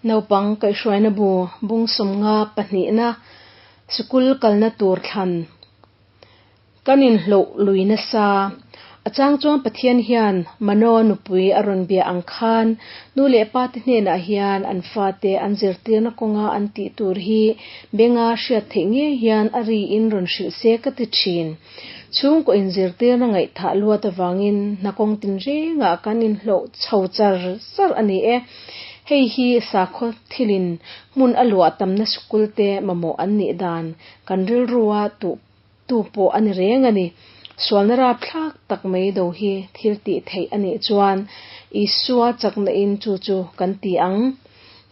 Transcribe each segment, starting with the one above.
Naupang kaihhruaina bu bung 50 pahnihna sikul kalna tur thlan kan inhloh lui nasa. A chang chuan Pathian hian Manoa nupui a rawn bia ang khan nu leh pa te hnenah hian an fate an zirtirna kawnga an tih tur hi benga hriat theih ngei hian a ri in rawn hrilh se ka ti thin. Chhungkaw inzirtirna ngaihthah luat avangin hna kawng tinrengah kan inhloh chho char char a ni e. Hei hi sakhaw thilin hmun a luah tamna sikul te mamawh an nih dan kan rilrua tuh tu pawh a ni reng a ni. Sualna rapthlak tak mai do hi thil tih theih a nih chuan Isua chakna in chu chu kan ti ang.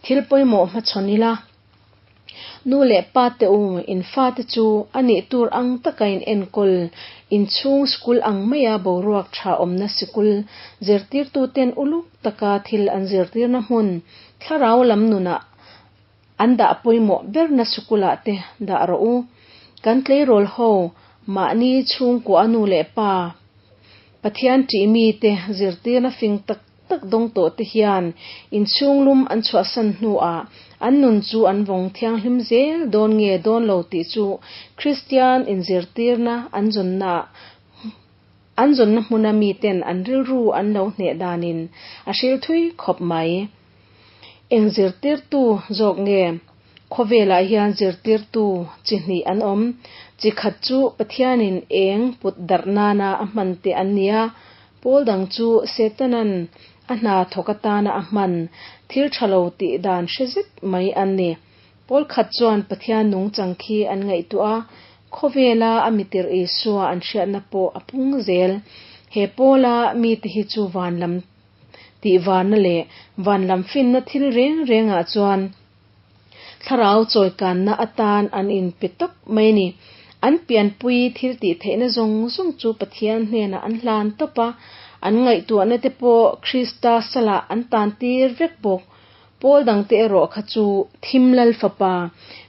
Thil pawimawh hmachhawn ila. Nu leh pa te u, in fate chu a nih tur ang taka in enkawl, inchhung sikul ang maia boruak tha awmna sikul zirtirtuten uluk taka thil an zirtirna hmun, thlarau lam nunah an dah pawimawh berna sikulah te dah rawh u. Kan tleirawl ho, mahni chhungkua nu leh pa, Pathian ṭih mite zirtirna fing tak tak dawng tawh te hian inchhung lum an chhuahsan hnuah an nun chu an vawng thianghlim zel dawn nge dawn lo tih chu Kristian inzirtirna an zawnna an zawnna hmuna miten an rilru an lo hneh danin a hril thui khawp mai. Eng zirtirtu zawk nge? Khawvelah hian zirtirtu chi hnih an awm. Chi khat chu Pathianin eng put darh nana a hman te an ni a, Pawl dang chu Setanan a hna thawk atana a hman thil tha lo tih dan hre zet mai an ni. Pawl khat chuan Pathian nungchang khi an ngaihtuah a, khawvela a mitir Isua an hriatna pawh a pung zel. He pawla mite hi chu van lam tihvarna leh van lam finna thil reng rengah chuan Thlarau chawikanna atan an inpe tawp mai a ni. An pianpui thil tih theihna zawng zawng chu Pathian hnenah an hlan tawp a, an ngaihtuahna te pawh Krista salah an tan tir vek bawk. Pawl dangte erawh kha chu thim lal fapa,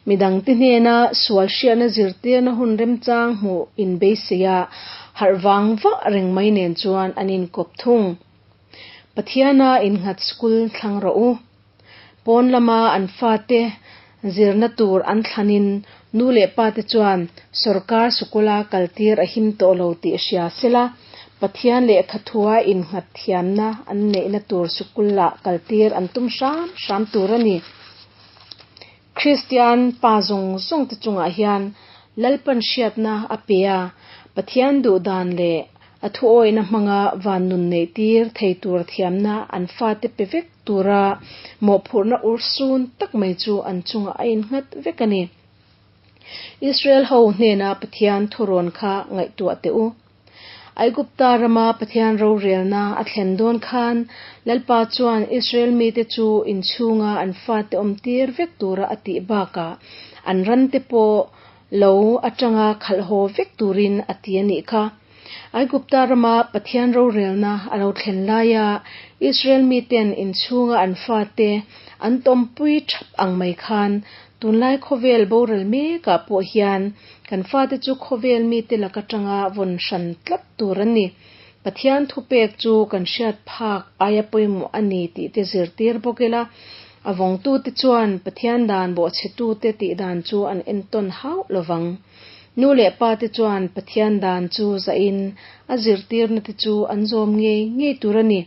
midangte hnena sual hriatna zirtirna hun remchang hmuh inbeisei a, harh vang vah reng mai nen chuan an inkawp thung. Pathiana innghat school thlang rawh u. Pawn lama an fate zirna tur an thlanin nu leh pate chuan sawrkar sikula kaltir a him tawh lo tih hria sela, Pathian lehkha thua innghat thiamna an neihna tur sikulah kaltir an tum hram hram tur a ni. Kristian pa zawng zawng te chungah hian Lalpan hriatna a pe a, Pathian duhdan leh a thuawihna hmanga van nun neihtir thei tur thiamna an fate pe vek tura mawhphurhna urhsun tak mai chu an chungah a innghat vek a ni. Israel ho hnena Pathian thurawn kha ngaihtuah teh u. Aigupta rama Pathian rorelna a thlen dawn khan Lalpa chuan Israel mite chu inchhunga an fate awmtir vek tura a tih bakah an rante pawh lo atanga khalh haw vek turin a ti a nih kha. Aigupta rama Pathian rorelna a lo thlen laia Israel miten inchhunga an fate an tawmpui thap ang mai khan tunlai khawvel boral mekah pawh hian kan fate chu khawvel mite lak atanga vawn hran tlat tur an ni. Pathian thupek chu kan hriat phak aia pawimawh a ni tih te zirtir bawk ila, a vawngtute chuan Pathian dan bawhchhetute tih dan chu an entawn hauh lovang. Nu leh pa te chuan Pathian dan chu zahin a zirtirna te chu an zawm ngei ngei tur a ni.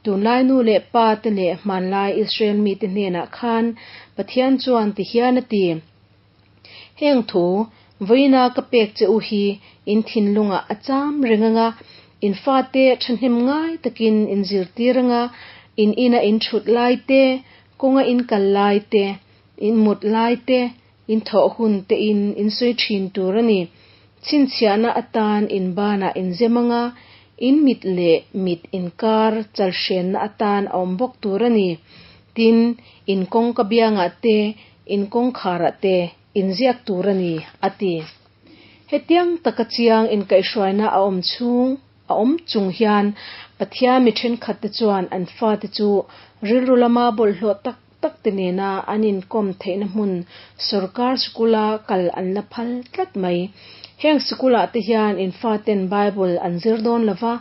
Tunlai nu leh pa te leh hmanlai Israel mite hnenah khan Pathian chuan ti hian a ti, Heng thu, vawiina ka pek che u hi in thinlungah a cham reng anga, in fate thahnem ngai takin in zirtir anga, in ina in thut lai te, kawnga in kal lai te, in mut lai te, In thawh hun te in in sawi thin tur a ni. Chhinchhiahna atan in banah in zem anga, in mit leh mit inkar chalhrenna atan a awm bawk tur a ni. Tin, in kawngka biangah te, in kawngkharah te in ziak tur a ni, a ti. Hetiang taka chiang inkaihhruaina a awm chhung a awm chung hian Pathian mi thenkhatte chuan an fate chu rilru lama bawlhhlawh tak tak te nena an inkawm theihna hmun sorkar sikula kal an la phal tlat mai. Heng sikulah te hian infaten Bible an zir dawn lova,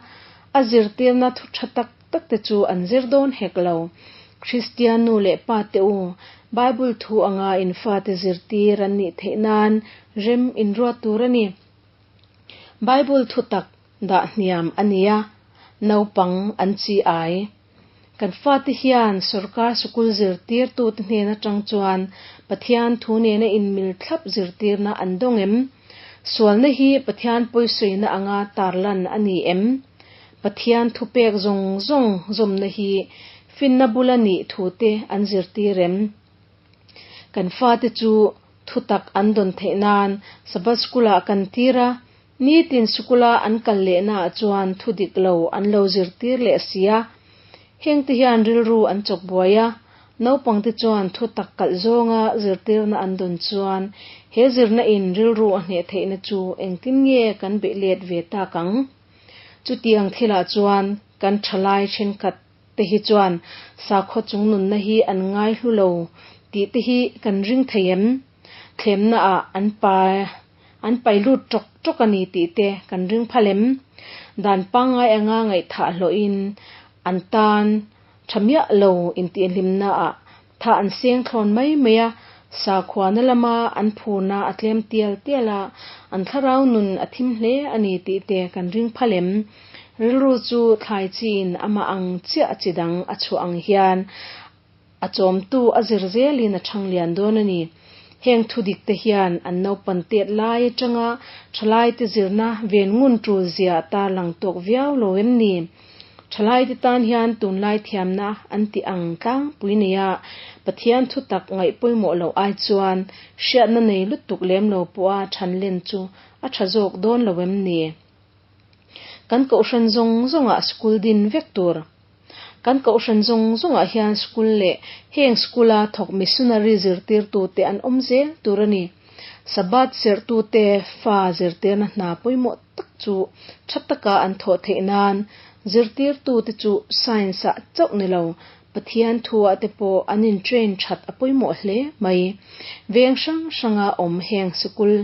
a zirtirna thu tha tak tak te chu an zir dawn hek lo. Kristian nu leh pa te u, Bible thu anga in fate zirtir an nih theih nan rem in ruat tur a ni. Bible thu tak dah hniam a nia, naupang an chi ai. Kan fate hian sorkar sikul zirtirtute hnen atang chuan Pathian thu nena inmil thlap zirtirna an dawng em? Sualna hi Pathian pawisawina anga tarlan a ni em? Pathian thupek zawng zawng zawmna hi finna bula nih thute an zirtir em? Kan fate chu thutak an dawn theih nan Sabbath School-ah kan tir a, nitin sikula an kal lehnaah chuan thu dik lo an lo zirtir leh si a. Hengte hian rilru an chawk buai a, naupangte chuan thutak kalh zawnga zirtirna an dawn chuan he zirna in rilru a hneh theihna chu engtin nge kan beih let ve tak ang? Chutiang thilah chuan kan thalai thenkhat te hi chuan sakhaw chung nunna hi an ngai hlu lo tih te hi kan ring thei em? Thlemna ah an pa an pai lut tawk tawk a ni tih te kan ring phal em? Dan pangngai anga ngaihthah hlawhin an tan tha miah lo intihhlimna ah tha an seng thlawn mai mai a, sakhuana lama an phurna a tlem tial tial a, an thlarau nun a thim hle a ni tih te kan ring phal em? Rilru chu thlai chiin amah ang chiah chi dang a chhuah ang hian a chawmtu a zir zelin a chhang lian dawn a ni. Heng thu dik te hian an naupan tet lai atanga thalaite zirna ven ngun tul zia a tarlang tawk viau lo em ni? Thalaite tan hian tunlai thiamna an tih ang tlangpui neia Pathian thu tak ngaih pawimawh loh ai chuan hriatna nei lutuk lem lo pawha thanlen chu a tha zawk dawn lo em ni? Kan kohhran zawng zawngah school din vek tur. Kan kohhran zawng zawngah hian school leh heng school-a thawk missionary zirtirtute an awm zel tur a ni. Sabbath serhtute fa zirtirna hna pawimawh tak chu tha taka an thawh theih nan zirtirtute chu science-ah chauh ni lo, Pathian thuah te pawh an in train that a pawimawh hle mai. Veng hrang hranga awm heng sikul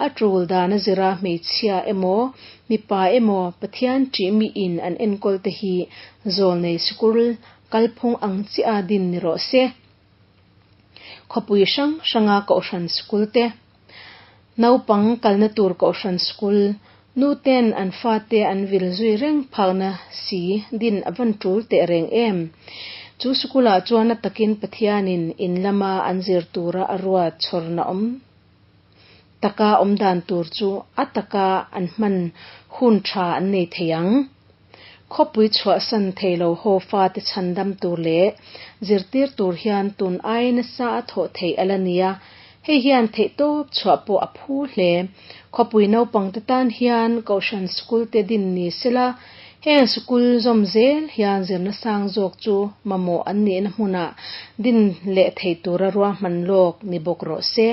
a tul dan a zira hmeichhia emaw mipa emaw Pathian ṭih miin an enkawl te hi zawlnei sikul kalphung ang chiah a din ni rawh se. Khawpui hrang hranga kohhran sikul te, naupang kalna tur kohhran sikul, nu ten an fate an vil zui reng phakna si din a van tul teh reng em? Chu sikulah chuan a takin Pathianin in lama an zir tura a ruat chhawrna awm taka awm dan tur chu a taka an hman hun tha an nei thei ang. Khawpui chhuahsan thei lo haw fate chhandam tur leh zirtir tur hian tun ai nasa a thawh theih a la nia, hei hian theihtawp chhuah pawh a phu hle. Khawpui naupangte tan hian Kohhran School te din ni sela, heng school zawm zel hian zirna sang zawk chu mamawh an nihna hmunah din leh thei tura ruahman lawk ni bawk rawh se.